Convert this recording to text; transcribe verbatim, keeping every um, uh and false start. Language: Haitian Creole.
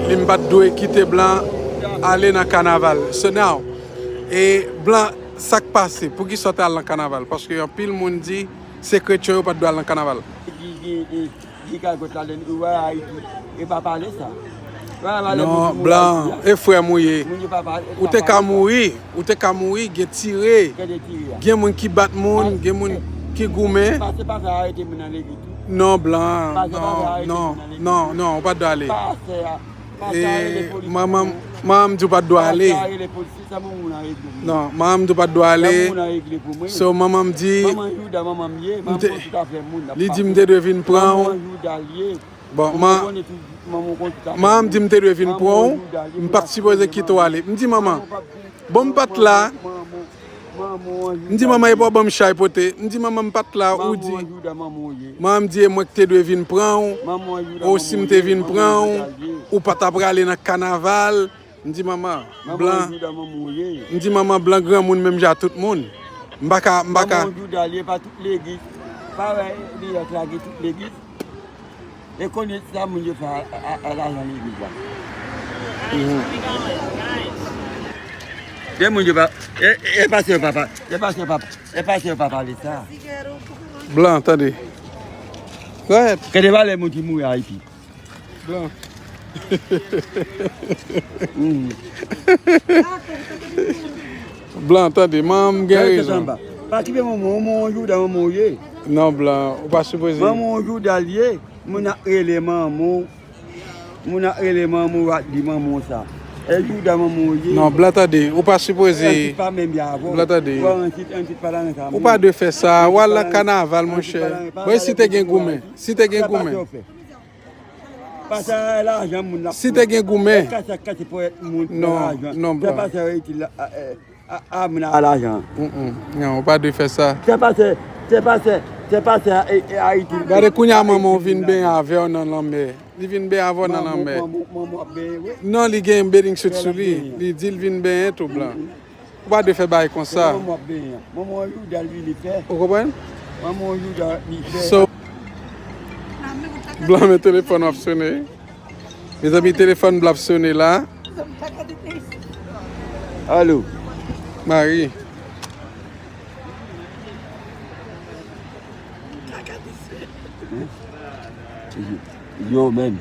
Li m pa t dwe kite blan ale nan kanaval. So now, e blan, sa k pase? Poukisa w te al nan kanaval? Paske anpil moun di se kretyen yo pa t dwe al nan kanaval. Ki, ki, ki, ki kay kot ladan, ou wè Ayiti, e pa pale sa. Non, blan, e frè m ou ye. Ou te ka mouri, ou te ka mouri, gen tire. Gen moun ki bat moun, gen moun ki goumen. Non, blan, non, non, non, non, ou pa t dwe ale. E manman m, manman m di w pa t dwe ale. Non, manman m di w pa t dwe ale. So, manman m di, li di m te dwe vin pran w. Bon, manman m di m te dwe vin pran w, m pa t sipoze kite w ale. M di manman, bon, m pa t la. M di manman, e pa w ban m chay pote. M di manman, m pa t la, ou di. Manman m di, e mwen ki te dwe vin pran w. O, si m te vin pran w, ou pa t ap prale nan kanaval. M di manman, blan. M di manman, blan granmoun menm jan ak tout moun. M pa ka, m pa ka. E konnen sa moun yo fè a, a, a lajan legliz la. Mhm. De moun yo pa, e, e pastè yo pa, e pastè yo pa, e pastè yo pa pale sa. Blan, tande. Go ahead. Kede valè moun ki mouri Ayiti. Blan. Mhm. Blan, tande, manman m gen rezon. Pa kipe manman, manman yon jouda manman ou ye. Non, blan, ou pa sipoze. Manman yon jouda l ye. Moun ap rele manman w. Moun ap rele manman w, w ap di manman w sa. E jouda manman w ye. Non, blan, tande, ou pa sipoze. Yon tit pa menm byen avè w. Blan, tande. Ou pa dwe fè sa. W al nan kanaval, monchè. Bon, si te gen goumen. Si te gen goumen. Pase a lajan moun la. Si te gen goumen. Kase, kase pou moun. Non, non, blan. Pase a itil la. A, a, a, moun a lajan. Mm-mm. Non, ou pa dwe fè sa. Se pase, se pase, se pase a, e, e, Ayiti. Gade kounye a manman w vin benyen avè w nan lanmè. Li vin benyen avè w nan lanmè. Manman, manman, manman ap benyen, wi. Non, li gen bathing suit sou li. Li di l vin benyen tou, blan. Ou pa dwe fè bagay konsa. Manman ap benyen. Manman yon jouda li, li fè. Ou konprann? Manman yon jouda li fè. So, blan, men telefòn w ap sone. Mezanmi, telefòn blan ap sone la. Alo. Mari. Yo, menm.